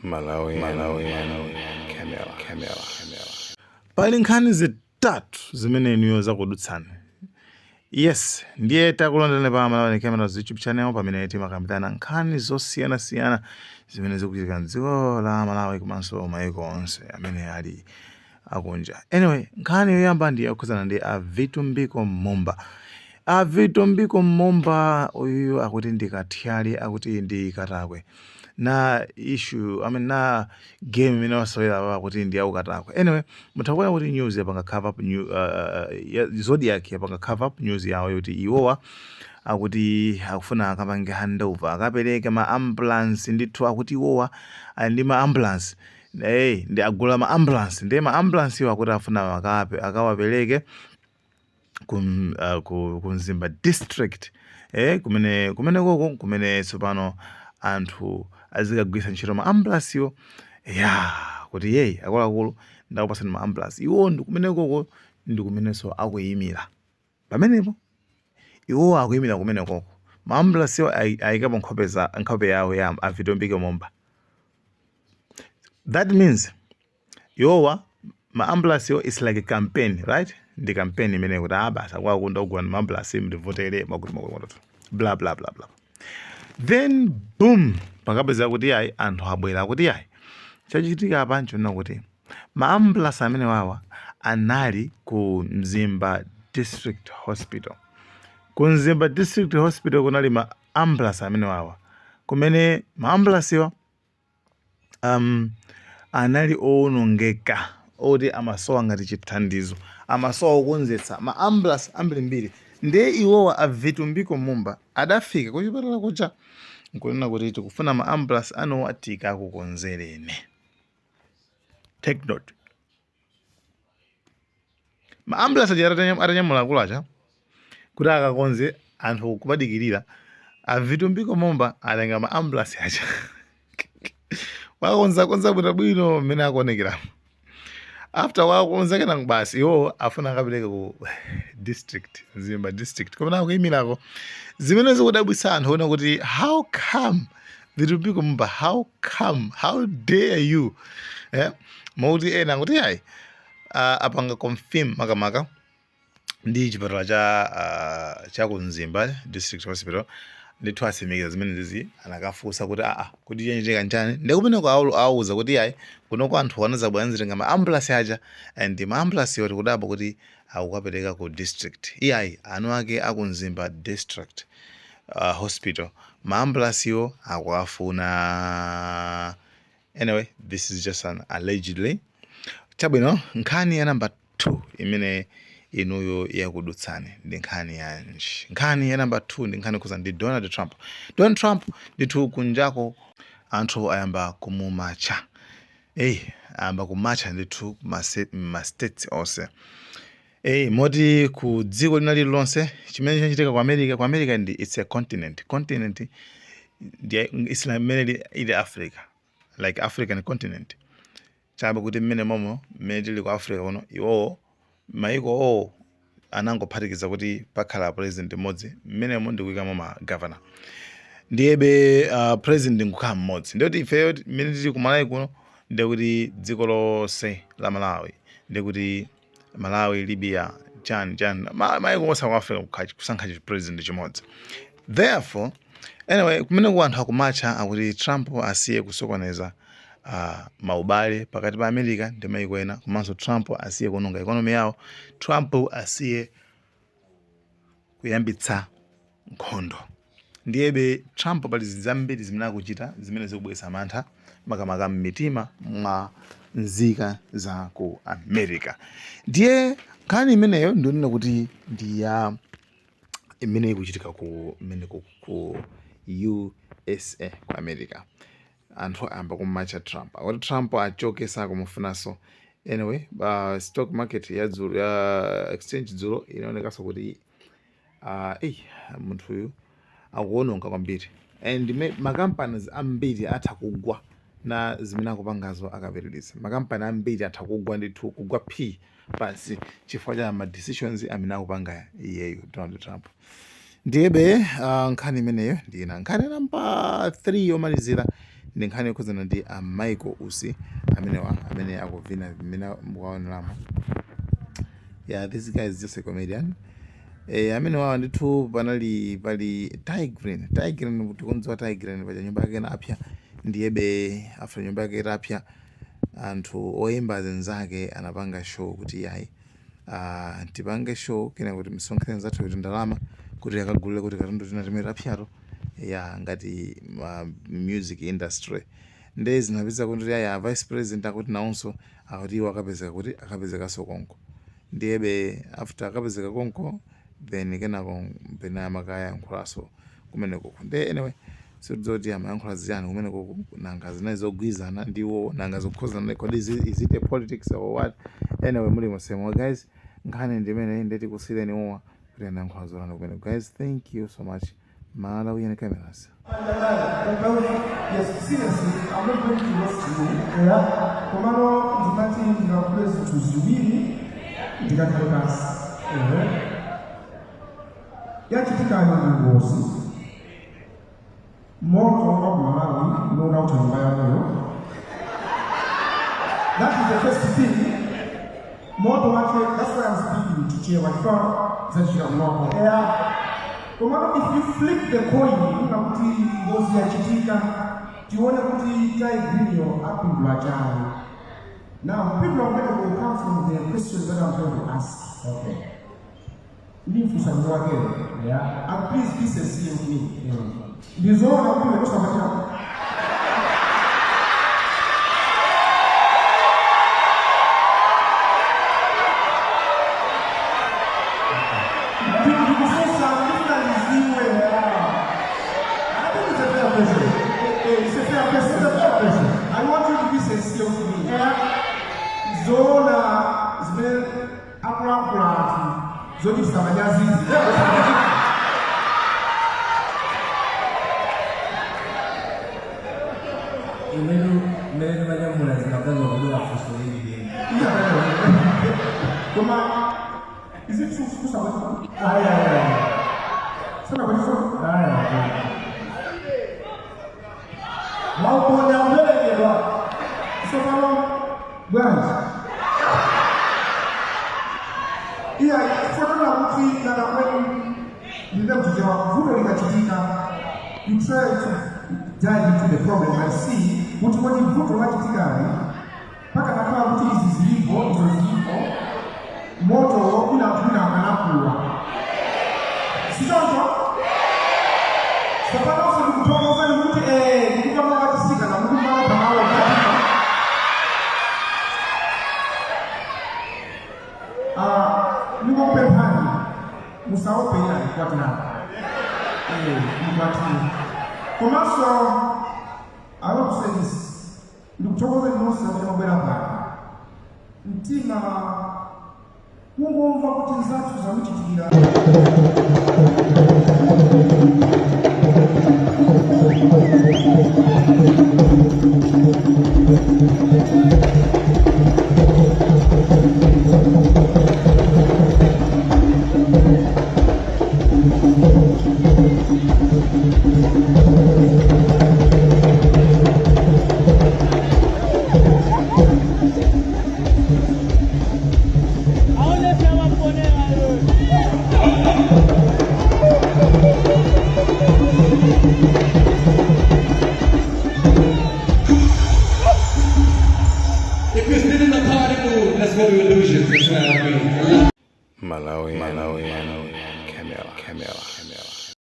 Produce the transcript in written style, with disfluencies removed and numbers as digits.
Malawi, Malawi, Camera, Camera, Camera. Pali nkhani zitatu zimene inuyo zakudutsani. Yes, ndiye takulandirani pa Malawi Cameras YouTube channel, pamene timakambirana nkhani zosiyanasiyana zimene zikuchitika mdziko la Malawi komanso mayiko onse amene ali akunja. Anyway, nkhani yoyamba ndi yokhudzana ndi a Vitumbiko Mumba. A Vitumbiko Mumba uyu akuti ndi kathyali, akuti ndi katakwe na issue, I mean, na game imene wasewera apa akuti ndi yaukatakwe. Anyway, mutha kuona kuti news yapanga cover up new, Zodiak yapanga cover up news yawo yoti iwowa akuti akufuna akapange handover, akapereke ma ambulance ndithu. Akuti iwowa ali ndi ma ambulance. Hey, ndi agula ma ambulance, ndiye ma ambulance iwo akuti afuna akawapereke ku Mzimba District, kumene koko kumene tsopano anthu azikagwiritsa ntchito ma ambulance iwo ya kuti yeyi, akuluakulu, ndakupasani ma ambulance. Iwo ndi kumene koko ndi kumenenso akuyimira pamenepo. Iwo akuyimira kumene koko, ma ambulance iwo ayikapo nkhope za nkhope yawo ya a Vitumbiko Mumba. That means iwowa ma ambulance iwo is like a campaign, right? Ndi campaign imene kuti ah, basi, akuluakulu, ndagula ma ambulance, mndivotere, makuti makuti makuti, bla bla bla bla. Then boom, pakapeza kuti ayi, anthu abwera kuti ayi, chachitika apa nchonena kuti ma ambulance amene wawa anali ku Mzimba District Hospital. Ku Mzimba District Hospital kunali ma ambulance amene wawa, kumene ma ambulance iwa anali owonongeka, oti amasowa ngati chithandizo, amasowa okonzetsa ma ambulance ambirimbiri. Ndiye iwowa a Vitumbiko Mumba adafika kuchipatala kuja nkunena kuti tikufuna ma ambulance anuwa tikakukonzereni. Take note, ma ambulance aja atanyamula akulu aja kuti akakonze, anthu kumadikirira, a Vitumbiko Mumba atenga ma ambulance aja, wakonzakonza bwinobwino mmene akuonekera. After wakonza, kenako basi, iwo afuna akapereke ku district, Mzimba District, kumene akuyimirako. Zimene zikudabwitsa anthu ona kuti how come, Vitumbiko Mumba, how come, how dare you? Moti ena akuti ayi, apanga confirm makamaka ndi chipatala cha ku Mzimba District Hospital ndithu, atsimikiza zimene zizi. Anakafunsa kuti aa, kuti chachitika nchani? Ndi kumeneko awuza kuti ayi, kunoko anthu anazabwera nzitenga ma ambulance aja, and ma ambulance iwo tikudabwa kuti akukapereka ku district. Iyayi, anu ake aku Mzimba District Hospital ma ambulance iwo akuafuna. Anyway, this is just an allegedly. Chabwino, nkhani ya number 2 imene inuyo yakudutsani ndi nkhani yanji? Nkhani ya number 2 ndi nkhani yokhudza ndi Donald Trump. Donald Trump ndithu kunjako anthu ayamba kumumatcha. Eyi, ayamba kumatcha ndithu ma states onse. Eyi, moti ku dziko lina lililonse chimene chachitika ku America, ku America ndi it's a continent. Continent ndi it's like mmene ili Africa, like African continent, chabe kuti mmene momo mmene tili ku Africa kuno, iwowo maiko owo anangophatikiza kuti pakhala president mmodzi mmenemo ndikuyikamo ma governor, ndiyebe president nkukhala mmodzi. Ndiyoti ifeyo mmene tili ku Malawi kuno, ndikuti dziko lonse la Malawi, ndikuti Malawi, Libya, chani chani, maiko onse aku Africa kusankha chi president chimodzi. Therefore, anyway, kumene ku anthu akumatcha akuti Trump asiye kusokoneza maubale pakati pa America ndi maiko ena, komanso Trump asiye kuononga economy yawo, Trump asiye kuyambitsa nkhondo. Ndiyebe Trump pali zambiri zimene akuchita zimene zikubweretsa mantha, makamaka m'mitima mwa nzika za ku America. Ndiye nkhani imeneyo ndionena kuti ndi ya imene ikuchitika ku imene ku USA, ku America. Anthu ayamba kumatcha Trump, akuti Trump achoke, sakumufunanso. Anyway, stock market ya dzulo, ya exchange dzulo, inaonekanso kuti eyi, munthuyu akuononga kwambiri and ma companies ambiri atha kugwa na zimene akupangazo. Akapitiriza, makampani ambiri atha kugwa ndithu, kugwa p pansi chifukwa cha ma decisions amene akupanga iyeyu Donald Trump. Ndiyebe nkhani imeneyo ndi ina. Nkhani namba 3 yomalizira Ndi nkhani yokhuzana ndi a Michael Usi amenewa amene akuvina mmene mukuwaoneramo. Yeah, this guy is just a comedian. Amene wawa ndithu panali pali Tay Grin. Tay Grin tikundziwa Tay Grin paja nyumba yake inapsa, ndiyebe after nyumba yake itapsa anthu oyimba anzake anapanga show kuti yayi, tipange show kena kuti misonkhano zathu kuti ndalama kuti akagulire kuti katundu tina timene tapsato ya ngati music industry. Nde zinapeza kuti aya vice president akuti nawonso akuti iwo akapezeka kuti akapezekanso konko, ndiyebe after akapezeka konko then kenako pena amakayankhulaso kumenekoko. Nde anyway, sikuti amayankhula ziyani kumenekoko, nanga zinali zogwizana ndiwo, nanga zokhuzana, kodi is it a politics or what? Anyway, muli mosemo guys, nkhani ndimene ndeti kusiyireni owa kuti anayankhula zolanda kumeneko. Guys, thank you so much. Malawian Cameras. Yes, seriously, I'm not going to roast you. Yeah. Komano ndimati ndingakule zinthu ziwiri ndikakhale pansi. Yachitikayo ndi ngozi. Moto wa ku Malawi nona utha nyumba yanuyo. That is the first thing. Moto wake, that's why I'm speaking Chichewa, chifukwa zachitika kunoko. Yeah. Komano if you flip the coin, kuna kuti ngozi yachitika, tione kuti Tay Grin apindula chani. Now, people are going to come from the questions that I'm going to ask. Okay. Ndimfunsa mtu wake. Yeah. And please be sincere with me. Ndizoona kuti umekosa machako. Ndikufunsa ndifuna ndiziwe. I think it's a fair question. It's a fair question. It's a fair question. I want you to be sincere with me. Zoona zimene akuluakulu anthu zochititsa manyazizi. Inetu mmene timanyamula zimakazi kubwera funso lili lili. Koma is it true kusa Aya aya. Sana kwa hizo Aya. Maukonda kuperekedwa. Sopano bwanji iya kufanana kuti kana when ndine kuchichewa vuto likachitika, you try to dive into the problem and see kuti kodi vuto lachitikali mpaka nakhala kuti izi zilipo, izo zilipo, moto kuna anthu wina akanakuwa sichoncho. Sopano ndikuthokozani kuti ndikukama watisika na mukumala pamalo katika. Ndikupemphani musaope ila ikwatirana ikwatire. Komanso I want to say this, ndikuthokozeni nonse amene mwabwera pano. Mtima kungomva kuti nzathu zamuchitikira. ¿A dónde se va a poner a If you're still in the party mood, let's go to Illusions. That's where I'll be. Malawi, Malawi, Camera, Camera, Camera.